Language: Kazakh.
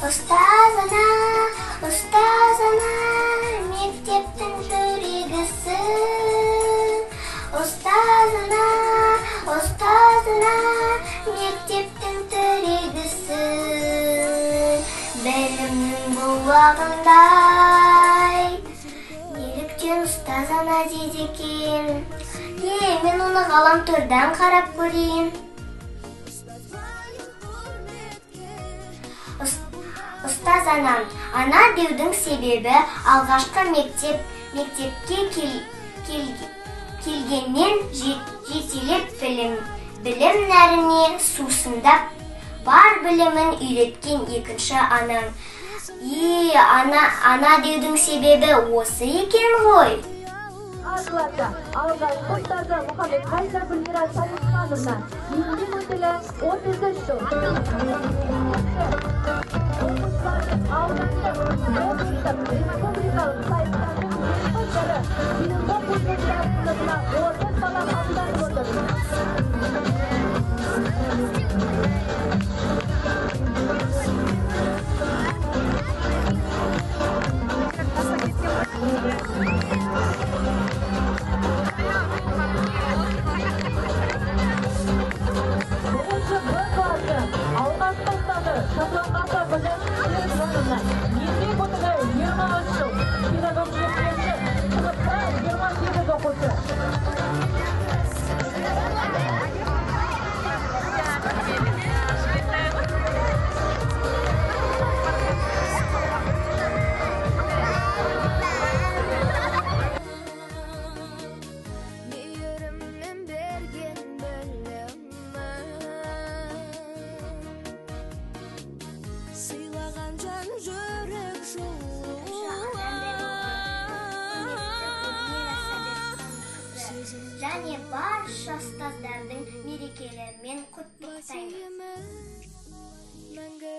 Ұстаз ана, ұстаз ана, мектептің жүрегісің. Ұстаз ана, ұстаз ана, мектептің тірегісің. Білімнің бұлағындай. Неліктен ұстаз ана дейді екен? Е, мен оны ғаламтордан қарап көрейін. Ұстаз анам. Ана деудің себебі алғашқы мектепке келгеннен жетелеп білім нәріне сусындап, бар білімін үйреткен екінші анам. Е, ана деудің себебі осы екен ғой. Алғашқы ұстазы Мұхаммедқайсар Гүлмира Салихановна, еңбек өтілі 33 жыл. Оқушылардың аудандық, облыстық, республикалық сайыстардың жеңімпаздары биылғы оқушылар сыныбына 30 бала қабылданып отыр. Тоғызыншы Б класы алғашқы ұстазы Шатланғасы Гүлжан Серікжановна, еңбек өтілі 23 жыл, педагог жетекші, сыныпта 28 оқушы. Мейіріммен берген білімін, сыйлаған жан жүрек Және барша ұстаздардың мерекелерімен құттықтаймыз. Мәңгі.